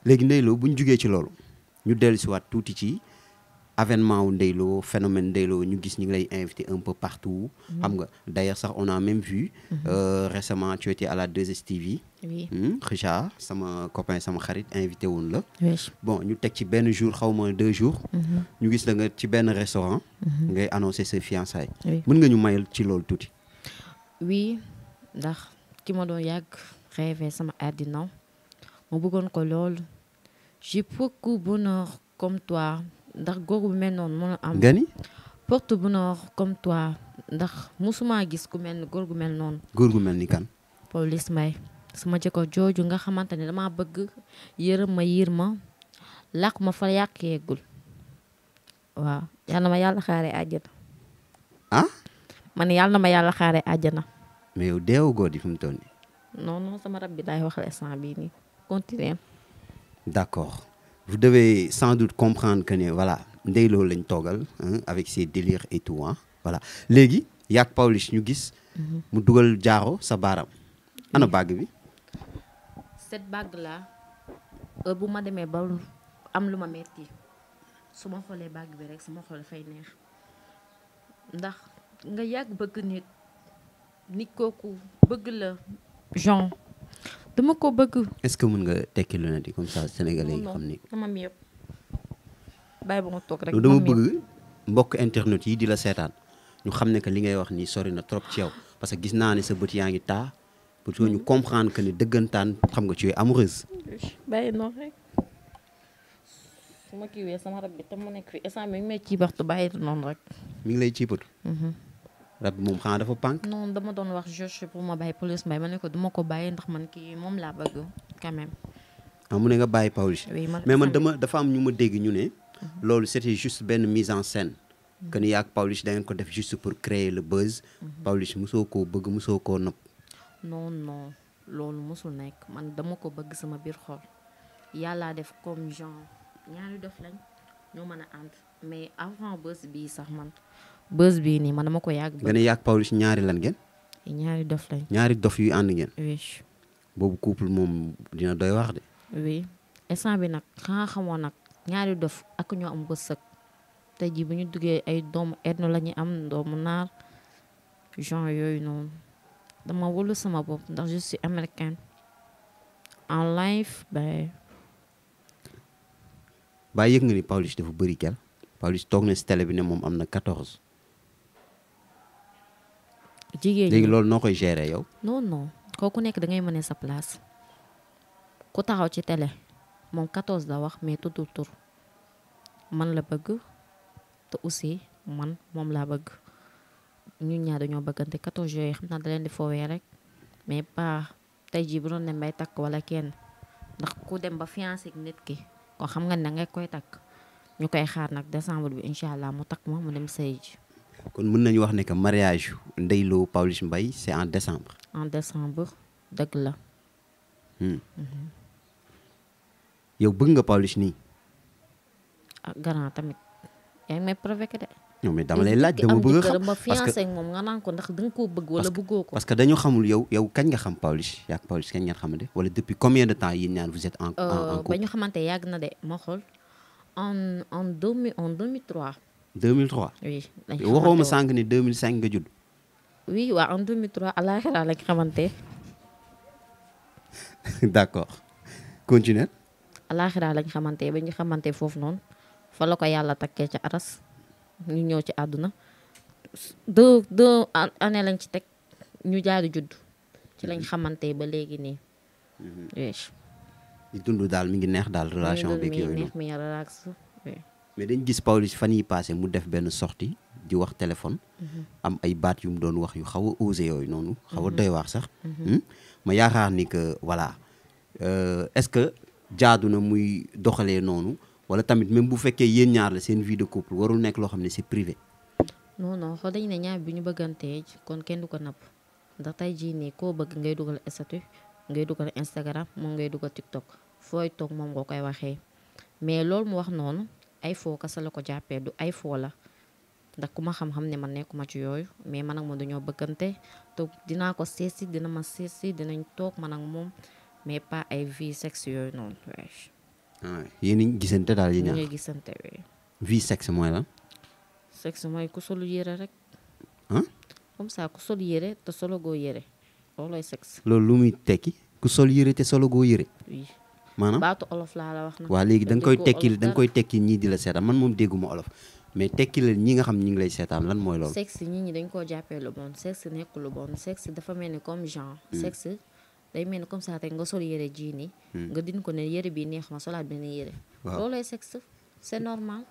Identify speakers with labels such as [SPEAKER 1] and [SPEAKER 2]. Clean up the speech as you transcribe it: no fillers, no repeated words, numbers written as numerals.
[SPEAKER 1] léegi Ndeye Lo bu ñu jugee ci loolu ñu dellusiwaat tuuti ci avènement wu Ndeye Lo phénomène Ndeye Lo ñu gis ñu ngi lay invité un peu partout. xam nga d'ailleurs sax on a même vu. Récemment tu étais à la 2STV.
[SPEAKER 2] oui
[SPEAKER 1] Richard sama copain sama xarit invité woon la.
[SPEAKER 2] oui.
[SPEAKER 1] bon ñu teg ci benn jour xaw ma 2 jours. ñu gis la nga ci benn restaurant. ngay annoncé sa fiançailles.
[SPEAKER 2] oui
[SPEAKER 1] mën nga ñu mayal ci loolu tuuti.
[SPEAKER 2] oui ndax ki ma doon yàgg rêvé sama àddina ma bëggoon ko lool j'ai beaucoup bonheur comme toi ndax góor bu mel noonu mën a am.
[SPEAKER 1] nga ni
[SPEAKER 2] porte bonheur comme toi ndax musuma gis ku mel ni góor gu mel noonu.
[SPEAKER 1] góor gu mel ni kan.
[SPEAKER 2] Pawlish Mbaye sama jëkkër jooju nga xamante ne dama bëgg yërëm ma yiir ma làq ma fa yàq yeggul waaw yal na ma yàlla xaaree àjjana.
[SPEAKER 1] ah.
[SPEAKER 2] man yàlla na ma yàlla xaaree àjjana.
[SPEAKER 1] mais yow deewagoo di fi mu toll nii.
[SPEAKER 2] non non sama rab bi daay wax instant bii nii continuer.
[SPEAKER 1] d'accord vous devez sans doute comprendre que ne voilà Ndeye Lo lañ toogal avec ses délires et tout ah voilà léegi yaag Pawlish ñu gis. mu dugal jaaro sa baaram. ana bague bi.
[SPEAKER 2] cette bague là bu ma demee ba am lu ma metti su ma xoolee bague bi rek sama xol dafay neex ndax nga yàgg bëgg nit kooku bëgg la genre dama ko bëgg.
[SPEAKER 1] est-ce que mën nga tekki lu ne di comme ça sénégalais yi xam ni.
[SPEAKER 2] dama mi yëpp bàyyi ba ma toog rek.
[SPEAKER 1] dama bëgg mbokk internet yi di la seetaan ñu xam ne que li ngay wax nii sori na trop ci yow parce que gis naa ne sa bët yaa ngi taa pour que ñu comprendre que ne dëggantaan xam nga ci amoureuse.
[SPEAKER 2] bàyyi noonu rek su ma kiiwee sama rab bi te mu nekk fi instant mi ngi may ciibaxtu bàyyi noonu rek.
[SPEAKER 1] mi ngi lay ciibatu. rab bi moom xanaa dafa pànk.
[SPEAKER 2] non dama doon wax Georges pour ma bàyyi Pawlish Mbaye ma ne ko duma ko bàyyi ndax man kii moom laa bëgg quand même.
[SPEAKER 1] ah mu ne nga bàyyi Pawlish.
[SPEAKER 2] oui
[SPEAKER 1] mais man dafa am ñu ma dégg ñu ne. loolu c'était juste benn mise en scène. que ni yaag Pawlish da ngeen ko def juste pour créer le buzz. Pawlish mosoo koo bëgg mosoo koo nopp.
[SPEAKER 2] non non loolu mosul nekk man dama ko bëgg sama biir xol yàllaa def comme genre ñaari dof lañ ñoo mën a ànd mais avant buzz bii sax man buzz bii nii man dama ko yàgg.
[SPEAKER 1] nga ne yaag Pawlish ñaari lan ngeen.
[SPEAKER 2] ñaari dof lañ.
[SPEAKER 1] ñaari dof yu ànd ngeen.
[SPEAKER 2] oui.
[SPEAKER 1] boobu couple moom dina doy wax de.
[SPEAKER 2] oui instant bi nag xanaa xamoon nag ñaari dof ak ñoo am wërsëg tey jii bu ñu duggee ay doomu etno la ñu am doomu naar genre yooyu noonu dama wóolu sama bopp ndax je suis américaine en live
[SPEAKER 1] ba yëg nga ni Pawlish dafa bëri kel Pawlish toog na si télé bi ne moom am na 14.
[SPEAKER 2] jigéen ñi
[SPEAKER 1] léegi loolu noo koy gérer yow.
[SPEAKER 2] non non kooku nekk da ngay mëne sa place ku taxaw ci télé moom 14 la wax mais tuddul tur man la bëgg te aussi man moom laa bëgg ñun ñaar dañoo bëggante 14 yooyu xam naa da leen di foowee rek mais pas tey jii bu doon dem bay takk wala kenn ndax ku dem ba fiancé ak nit ki kon xam nga ne nga koy takk ñu koy xaar nag décembre bi incha allah mu takk ma mu dem sëy ji.
[SPEAKER 1] kon mën nañu wax ne que mariage Ndeye Lo Pawlish Mbaye c'est en décembre.
[SPEAKER 2] en décembre dëgg la.
[SPEAKER 1] yow bëgg nga Pawlish nii.
[SPEAKER 2] ah grand tamit yaa ngi may provoqué de.
[SPEAKER 1] non mais dama lay laaj dama bëgg a xam
[SPEAKER 2] ba fiancé ak moom nga naan ko ndax da nga koo bëgg wala bëggoo ko.
[SPEAKER 1] parce que dañoo xamul yow kañ nga xam Pawlish yaa ak Pawlish kañ ngeen xamante wala depuis combien de temps yéen ñaar vous êtes en couple.
[SPEAKER 2] ba ñu xamante yàgg na de ma xool en 2003.
[SPEAKER 1] 2003.
[SPEAKER 2] oui
[SPEAKER 1] waxoo ma sànq ni 2005 nga judd.
[SPEAKER 2] oui waaw en 2003 àllaaxira lañ xamante.
[SPEAKER 1] d'accord continuer.
[SPEAKER 2] àllaaxira lañ xamante ba ñu xamante foofu noonu fa la ko yàlla takkee ca aras ñu ñëw ci àdduna deux année lañ ci teg ñu jaari judd ci lañ xamante ba léegi nii.
[SPEAKER 1] di dund daal mi ngi neex daal relation bi yooyu
[SPEAKER 2] neex mi relax.
[SPEAKER 1] mais dañ gis Pawlish fan yi passé mu def benn sortie di wax téléphone. am ay baat yu mu doon wax yu xaw a osé yooyu noonu. xaw a doy wax sax. ma yaakaar ni que voilà est-ce que jaadu na muy doxalee noonu wala tamit même bu fekkee yéen ñaar la seen vie de couple warul nekk loo xam ne c'est privé.
[SPEAKER 2] non non xool dañu ne ñaar bi ñu bëggantee kon kenn du ko napp ndax tey jii nii koo bëgg ngay dugal statut ngay dugal Instagram moom ngay dugal TikTok fooy toog moom nga koy waxee mais loolu mu wax noonu ay foo kasa la ko jàppee du ay foo la ndax ku ma xam-xam ne man nekkuma ci yooyu mais man ak moom dañoo bëggante te dinaa ko seesi dina ma seesi dinañ toog man ak moom mais pas ay vie sexe yooyu noonu.
[SPEAKER 1] yéen a ngi gisante daal yi
[SPEAKER 2] ñu
[SPEAKER 1] ñaar
[SPEAKER 2] ngi gisante wi.
[SPEAKER 1] vie sexe mooy lan.
[SPEAKER 2] sexe mooy ku solu yére rek.
[SPEAKER 1] ah
[SPEAKER 2] comme ça ku sol yére te solo goo yére loolooy sexe.
[SPEAKER 1] loolu lu muy tekki ku sol yére te solo goo yére.
[SPEAKER 2] oui
[SPEAKER 1] maanaam
[SPEAKER 2] baatu olof laa la wax nag.
[SPEAKER 1] waa léegi da nga koy
[SPEAKER 2] déggoo
[SPEAKER 1] tekki
[SPEAKER 2] olof
[SPEAKER 1] da nga koy tekki ñii di la seetaan man moom dégguma olof mais tekki la ñi nga xam ñi ngi lay seetaan lan mooy loolu.
[SPEAKER 2] sexe nit ñi dañ koo jàppee lu bon sexe nekk lu bon sexe dafa mel ni comme genre. sexe day mel ni comme ça tey nga sol yére ji nii. nga din ko ne yére bi neex ma solaat benn yére.
[SPEAKER 1] waaw
[SPEAKER 2] loolooy sexe c'est normal.